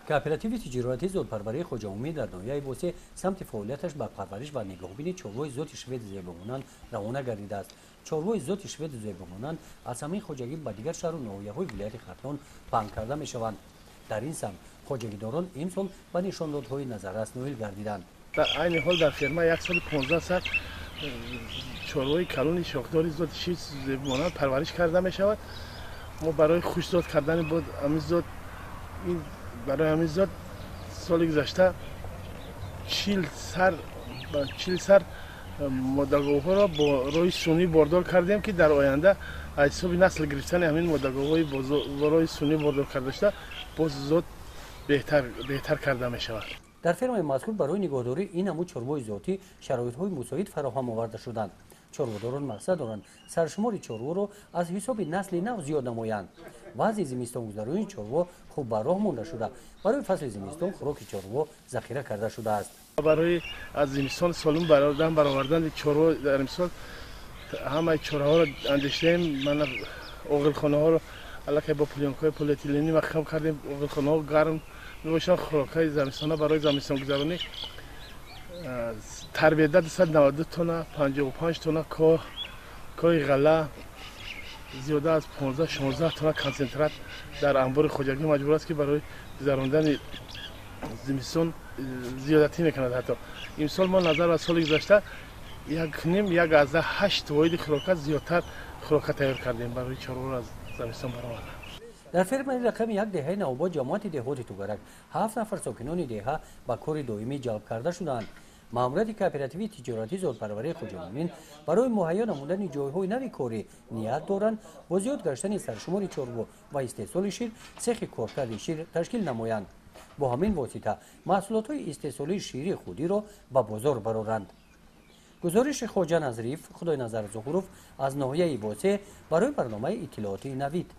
Кооперативи тиҷоратии зотпарварии Хоҷаумид дар ноҳияи Восеъ самти фаъолияташ ба парвариш ва нигоҳубини чорвои зоти шведи зебомонанд равона гардидааст. Чорвои зоти шведи зебомонанд аз ҳамин хоҷагӣ ба дигар шаҳру ноҳияҳои вилояти Хатлон паҳн карда мешаванд. Дар ин самт хоҷагидорон имсол ба нишондодҳои назаррас ноил гардиданд. Дар айни ҳол дар ферма 115 сар чорвои калони шохдори зоти шведи зебомонанд парвариш карда мешавад. Мо барои хушзод кардани буд ҳамин зот, ин барои ҳамин зот соли гузашта 40 сар модаговҳоро бо роҳи сунъӣ бордор кардем, ки дар оянда аз ҳисоби насл гирифтани ҳамин модаговҳои бо роҳи сунъӣ бордор карда шуда боз зот беҳтар карда мешавад. Дар фермаи мазкур барои нигоҳдории ин намуд чорвои зотӣ шароитҳои мусоид фароҳам оварда шуданд. Чорводорон мақсад доранд, саршумори чорворо аз ҳисоби насли нав зиёд намоянд. Вазъи зимистонгузаронии чорво хуб ба роҳ монда шуда, барои фасли зимистон хӯроки чорво захира карда шудааст. Барои аз зимистон солим бародан баровардани чорво дар имсол ҳамаи чораҳоро андешидаем. Мана, оғилхонаҳоро аллакай бо плёнкаҳои полиэтиленӣ маҳкам кардем, оғилхонаҳо гарм мебошанд. Хӯрокҳои замистона барои замистонгузаронӣ тарбеда 292 тонна, 55 тонна коҳи ғалла, зиёда аз 15-16 тонна консентрат дар анбори хоҷагӣ маҷбур аст, ки барои гузарондани зимистон зиёдатӣ мекунад. Ҳатто имсол мо назар ба соли гузашта 1,5, 1,8 воҳиди хӯрока зиёдтар хӯрока тайёр кардем барои чорворо аз замистон баровардан. Дар фермаи рақами 1 деҳаи Навобод, ҷамоати деҳоти Тугарак, ҳафт нафар сокинони деҳа ба кори доимӣ ҷалб карда шудаанд. Маъмурияти кооперативи тиҷоратии зотпарварии Хоҷамӯмин барои муҳайё намудани ҷойҳои нави корӣ ният доранд, бо зиёд гаштани саршумори чорво ва истеҳсоли шир сехи коркарди шир ташкил намоянд, бо ҳамин восита маҳсулотҳои истеҳсолии ширии худиро ба бозор бароранд. Гузориши Хоҷа Назриев, Худойназар Зуҳуров аз ноҳияи Восеъ барои барномаи иттилоотии «Навид».